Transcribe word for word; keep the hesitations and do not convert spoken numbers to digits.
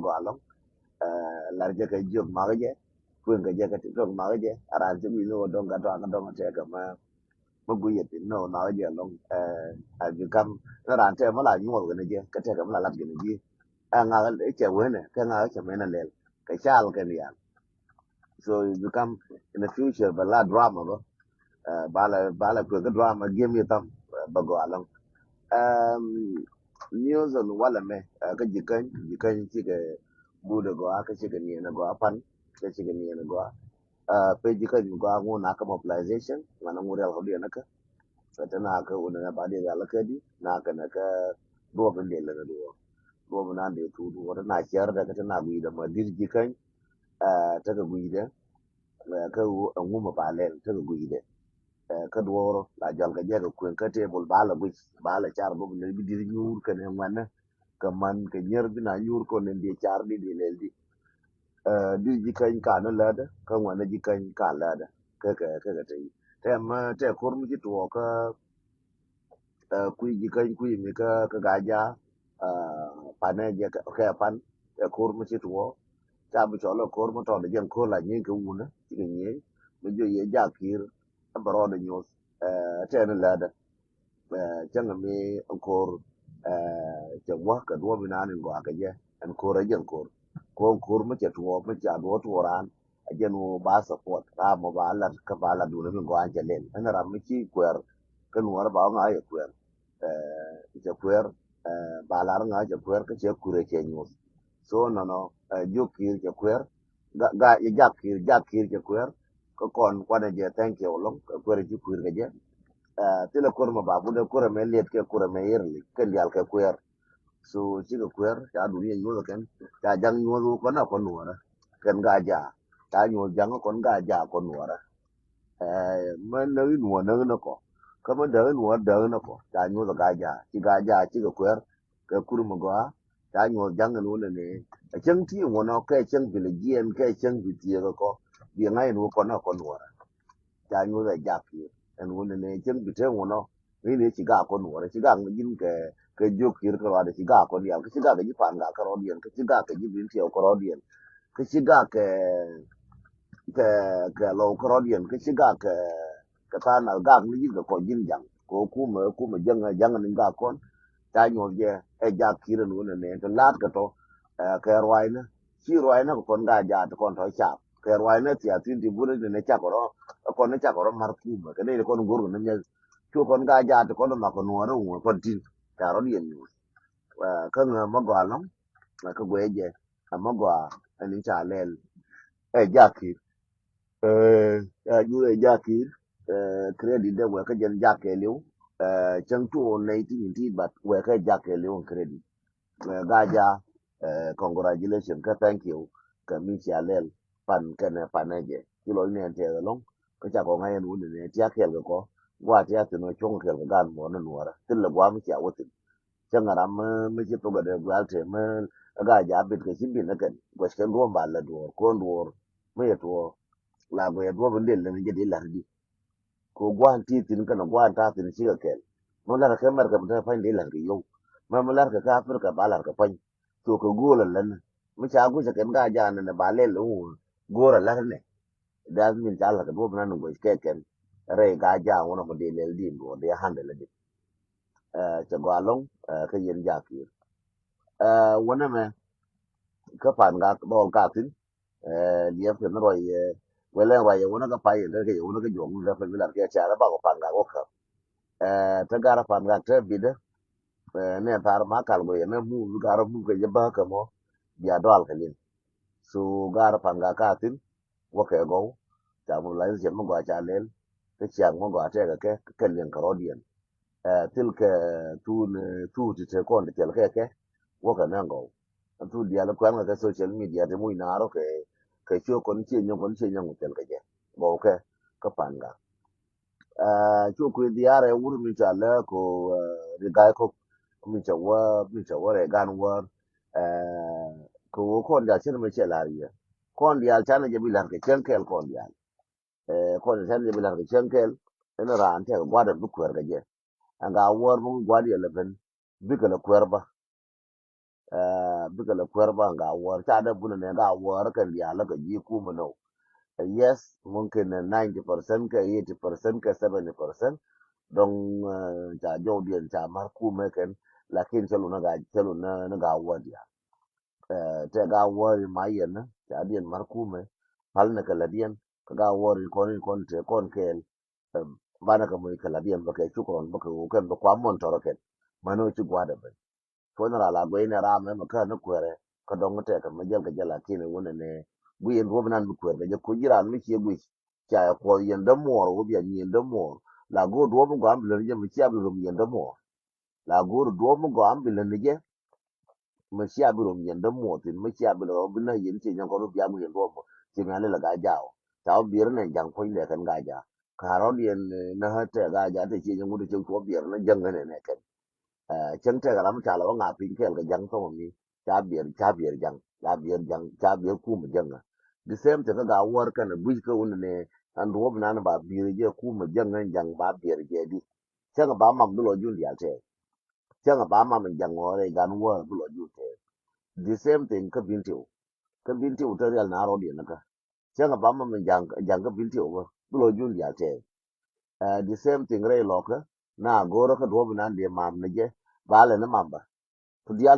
Gɔaa ɛlɔ̱ŋ. Lar jɛ kɛ jiök mak jɛ, kueŋ kɛ jɛ kɛ TikTok mak jɛ. A raan ci guic ni ɣöö dɔ̱ŋ kɛ tɔ̱a̱ŋ kɛ dɔ̱ŋ tɛkɛ mɛ mɛ guic yɛ thin ni ɣöö mak jɛ ɛlɔ̱ŋ. A bi kam ni raan tɛk mɛ la nyuɔth kɛn jɛ kɛ tɛkɛ mɛ la lat kɛn ji̱. Ɛ ŋak cɛ wen ɛ kɛ ŋak cɛ mɛn ɛ lɛl kɛ cal kɛn yan. So it become in the future bɛ la drama bä. Bala bala kuɛ kä drama game yi tham bɛ gɔaa ɛlɔ̱ŋ. News on walɛ mɛ kä Jikäny, Jikäny cikɛ budɛ gɔaa kä cikɛ niɛnɛ gɔaa pan kä cikɛ niɛnɛ gɔaa. Pe Jikäny gɔaa ŋu nakä mobilization ŋuan ŋu rial kɔ diɛn kä. Kä te nakä wunɛ na ba diɛ rial kä di nakä nɛ kä duɔp in diɛ lɛ na duɔ duɔp in an diɛ tuut wä te na cɛr dɛ kä te na guic dɛ ma dir Jikäny. Tekɛ gui̱dɛ kä ɣöö ɛŋu mi ba lɛl tekɛ gui̱dɛ. Kä duɔ̱ɔ̱r la jɔal kɛ jɛ kɛ kueŋ kä table ba la guic ba la car bä bi lɛ bi di̱t nyuur kɛnɛ ŋuɛnɛ kɛ man kɛ nyier bi na nyuur kɔn in diɛ car di diɛ lɛl di. Di̱t Jikäny ka ni läätdä kä ŋuɛnɛ Jikäny ka läätdä kä kɛ kä kɛ te yi tɛm tɛ ko̱r mi ci tuɔɔk kä kui̱ Jikäny kui̱ mi kä kä Gaajaak. Panɛ jɛ kɛ pan kɛ ko̱r mi ci tuɔɔk. Ca bi cɔl ɛ ko̱r mi tɔt jɛn ko̱r la nyieeny kɛ wunä cikɛ nyieeny mi jiɔ yɛ jak ki̱i̱r. Ɛ bɛ rɔɔdɛ nyoth tɛn läätdä. Cäŋ mi ko̱r cɛ gua̱k kɛ duɔ̱ɔ̱p inan in gɔaa kɛ jɛ ɛn ko̱r ɛ jɛn ko̱r. Ko̱r ko̱r mi cɛ tuɔɔk mi ca duɔ̱ɔ̱p tuɔɔk raan. A jɛn wä ba support ram mɔ ba lat kä ba lat duundɛ mi gɔaa cɛ lɛl ɛn ram mi ci kuɛɛr. Kä nuɔɔr ba wä ŋa̱ yɛ kuɛɛr. Cɛ kuɛɛr ba lar ŋa̱ cɛ kuɛɛr kä cɛ kurɛ cɛ nyuɔth. So nɔnɔ jiök ki̱i̱r cɛ kuɛɛr. Ga jak ki̱i̱r jak ki̱i̱r cɛ kuɛɛr. Kä kɔn kuanɛ jɛ thank you lɔŋ kɛ kuɛɛr ci kui̱r kɛ jɛ. Thilɛ kuɛɛr mɛ ba bundɛ kuɛɛr mɛ liet kɛ kuɛɛr mɛ irli kɛ dial kɛ kuɛɛr. So cikɛ kuɛɛr ca duni ɛ nyuɔth kɛn ca jaŋ nyuɔth wä kɔn a kɔn nuɔrä. Kɛn Gaajaak ca nyuɔth jaŋ kɔn Gaajaak kɔn nuɔrä. Mɛ näk in wä näk in kɔ kä mɛ däk in wä däk in kɔ ca nyuɔth Gaajaak ci Gaajaak cikɛ kuɛɛr. Kɛ kur mi gɔaa ca nyuɔth jaŋ in wä nɛnɛ. A cäŋ ti in wä nɔ kɛ cäŋ bi lɛ jiɛn kɛ cäŋ bi thieek kɔ bi ŋa̱c in wä kɔn a kɔn nuɔrä. Ca nyuɔth ɛ jak ki̱i̱r ɛn wä nɛnɛ cäŋ bi te in wä nɔ. Rin i̱ ci gak kɔn nuɔrä ci gak ni ji̱n kɛ kɛ jiök ki̱i̱r kärɔadɛ ci gak kɔn diaal kä ci gak kɛ ji̱ pan gak kärɔdiɛn kä ci gak kɛ ji̱ bin tiɛw kärɔdiɛn kä ci gak kɛ kɛ kɛ lɔw kärɔdiɛn kä ci gak kɛ kɛ tha̱a̱ŋ nath gak ni ji̱n kɛ kɔc ji̱n jaŋ kɛ wä kumɛ kumɛ jäŋ jaŋ ni gak kɔn. Ca nyuɔth jɛ ɛ jak ki̱i̱r ɛn wä nɛnɛ te la̱t kɛ tɔ kɛ ruaacnä ci ruaacnä kɛ kɔn Gaajaak ti kɔn tɔ cap kɛ ruaacnä thiathin ti burä nɛnɛ cakɔ rɔ kɔn ni cakɔ rɔ mar kumɛ kɛ nɛy ti kɔn go̱rkɛ ni miɛth. Cu kɔn Gaajaak ti kɔn mak kɛ nuɔɔrä wuŋ kɔn tin ca rɔ̱diɛn nyuɔth. Kä ŋä mä gɔaa lɔ̱ŋ kä guɛc jɛ. Ɛ mä gɔaa ɛn in ca lɛl ɛ jak ki̱i̱r. Ɛ nyuth ɛ jak ki̱i̱r. Credit dɛ wɛ kä jɛn jak kɛɛliw. Cäŋ tuɔɔk nɛy ti nyin ti̱i̱t but wɛ kä jak kɛɛliw ɛn credit. Gaajaak congratulation kä thank you. Kɛ mi cia lɛl pan kɛnɛ panɛ jɛ ci lɔc nɛn tɛth ɛlɔ̱ŋ. Kä ca kɔŋ a yɛn wun nɛ tiak kɛɛl kɛ kɔ gua̱a̱ tiak thin ɔ cuɔ̱ŋ kɛɛl kɛ gan muɔ̱ɔ̱n ni nuɔ̱ɔ̱rä thil lɛ gua̱a̱ mi cia wä thin. Cä ŋa̱ ram mi ci thok kɛ dee gua̱a̱l tëë mi Gaajaak bit kɛ ci bin ni kɛn guɛc kɛn duɔ̱ɔ̱m ba lɛ duɔ̱ɔ̱r ko̱n duɔ̱ɔ̱r. Mi yɛ tuɔɔk la guɛc duɔ̱ɔ̱m in dee lɛn jɛ dee la̱t di. Kɛ gua̱a̱n ti thi̱n kɛnɛ gua̱a̱n ta̱a̱ thi̱n cikɛ kɛl. Mɛ la̱t kɛ America mi te pa̱ny dee la̱t kɛ yio̱w. Mɛ mi la̱t kɛ kä Africa ba la̱t kɛ pa̱ny. Thok kɛ go̱o̱l alän mi ca gui̱cä kɛn Gaajaak nɛnɛ ba lɛl i̱ ŋu go̱o̱r alän inɛ. That mean ca la̱t kɛ duɔ̱p inan in guɛc kɛ kɛn. Rɛy Gaajaak wun ɔmɔ dee lɛl di in duɔ̱ɔ̱r dee handle di. Cɛ gɔaa lɔ̱ŋ kä yɛn jakiir. Wun ɛmɛ kä Pan Gak dhɔl ka thi̱n. Liɛp kɛ ni ruac yɛ wɛlɛ ruac yɛ wun kä pay yɛ lɛ kɛ yɛ wun kä juɔk ni lɛ pɛn mi lat kɛ tiarɛ bak pan Gak wä käp. Te gar pan Gak te bidä. Nɛ thar ma kal go yɛ nɛ move gar move kɛ jɛ bä kɛ mɔ bia dɔal kɛ liŋ. So gar pan Gak ka thi̱n wä kɛ gɔw. Ca mobilization mi gɔaa ca lɛl kä ciaŋ mi gɔaa tɛkɛ kɛ kɛ liŋ kɛ rɔ̱diɛn. Thil kɛ thun thuk ti te kɔn ti thil kɛ kɛ wä kɛ nɛ gɔw. Thuk diaal kuɛn kɛ kɛ social media ti muc naar kɛ kɛ ciök kɔn cie nyɔŋ kɔn cie nyɔŋ thil kɛ jɛ gɔw kɛ kä pan Gak. Cu kui̱ dhiaar ɛ wur mi ca lɛ ko ri ga̱y kok mi ca wä mi ca wä rɛ gan wär. Kɛ wä kɔn diaal cin mi cɛ lar yɛ kɔn diaal canɛ jɛ bi lar kɛ cɛn kɛl kɔn diaal. Kɔn diaal canɛ jɛ bi lar kɛ cɛn kɛl. Ɛn raan tɛk gua̱dɛ bi kuɛr kɛ jɛ ɛn ga wär mi gua̱dɛ lɛ ben bikɛ lɛ kuɛr ba. bikɛ lɛ kuɛr ba ŋa wäär ca dee bunɛ nɛ ŋa wäär kɛn diaal lä kɛ ji̱ kumɛ nɔ. Yes, mungkin ninety percent kɛ eighty percent kɛ seventy percent dɔŋ ca jɔwdiɛn ca ma̱r kumɛ kɛn. Lakin cɛ lu ni ŋa wäär diaal. Tɛ ŋa wäär in ma yɛn ni ca diɛn ma̱r kumɛ pal ni kɛ lät diɛn kɛ ŋa wäär in kɔn in kɔn tɛ kɔn kɛɛl. Banɛ kɛ moc kɛ la̱t yɛn bä kɛ cuk rɔn bä kɛ ɣöö kɛn bä kuam mɔn tɔrɔ kɛn. Män ɣöö ci gua̱a̱t ɛ ben cuɔ̱n ral a guɛy nɛ ram ɛmɛ kä ni kuɛrɛ. Kä dɔ̱ŋ tɛkɛ mɛ jɛl kɛ jɛl a kiɛn ɛ wunɛ nɛ guiy ɛn duɔ̱p inan bi kuɛr kɛ jɛ koc ji̱ ran mi ciɛ guic. Ca ɛ kuɔth yɛn dämuɔɔr wä bia nyiɛn dämuɔɔr la go̱o̱r duɔ̱p mi gɔam bi lät jɛ mi cia bi rom yɛn dämuɔɔr. La go̱o̱r duɔ̱ɔ̱p mi gɔaa mi bi lät ni jɛ. Mi cia bi rom yɛn dämuɔɔr thi̱n mi cia bi lät rɔ bi näk yɛn ciɛ nyɔk kɔn bi biam yɛn duɔ̱ɔ̱p. Ci mi ani lɛ gaa jaw ca wä bier ni ja̱ŋ puɔ̱ny lɛ kɛn gaa ja̱. Ka rɔ̱diɛn ni hä tɛ gaa ja̱ tɛ ciɛ nyɔk ŋut cɛ cuɔ bier ni jäŋ ni nɛ kɛn. Cäŋ tɛk ram ca lɛ wä ŋa piny kɛɛl kɛ ja̱ŋ thɔŋ mi ca bier ca bier ja̱ŋ ca bier ja̱ŋ ca bier kum ja̱ŋ. The same thing kä gaa wäär kɛn guic kä wun ni ɛn duɔ̱ɔ̱p nan ba bier jɛ kum ja̱ŋ ja̱ŋ ba bier jɛ di. Cäŋ ba mam bi lɔ jun dial tɛɛk. Cäŋ ba mam in jaŋ ŋɔɔrɛ gan wäär bi lɔ jun tɛɛk. The same thing kä bin tiw. Kä bin tiw te rial na rɔɔd yɛn kä cäŋ ba mam in jaŋ kä bin tiw kä bi lɔ jun dial tɛɛk. The same thing rɛy lɔkä na go̱o̱rä kä duɔ̱p inan dee mam ni jɛ ba lɛ ni mam ba. Ku dial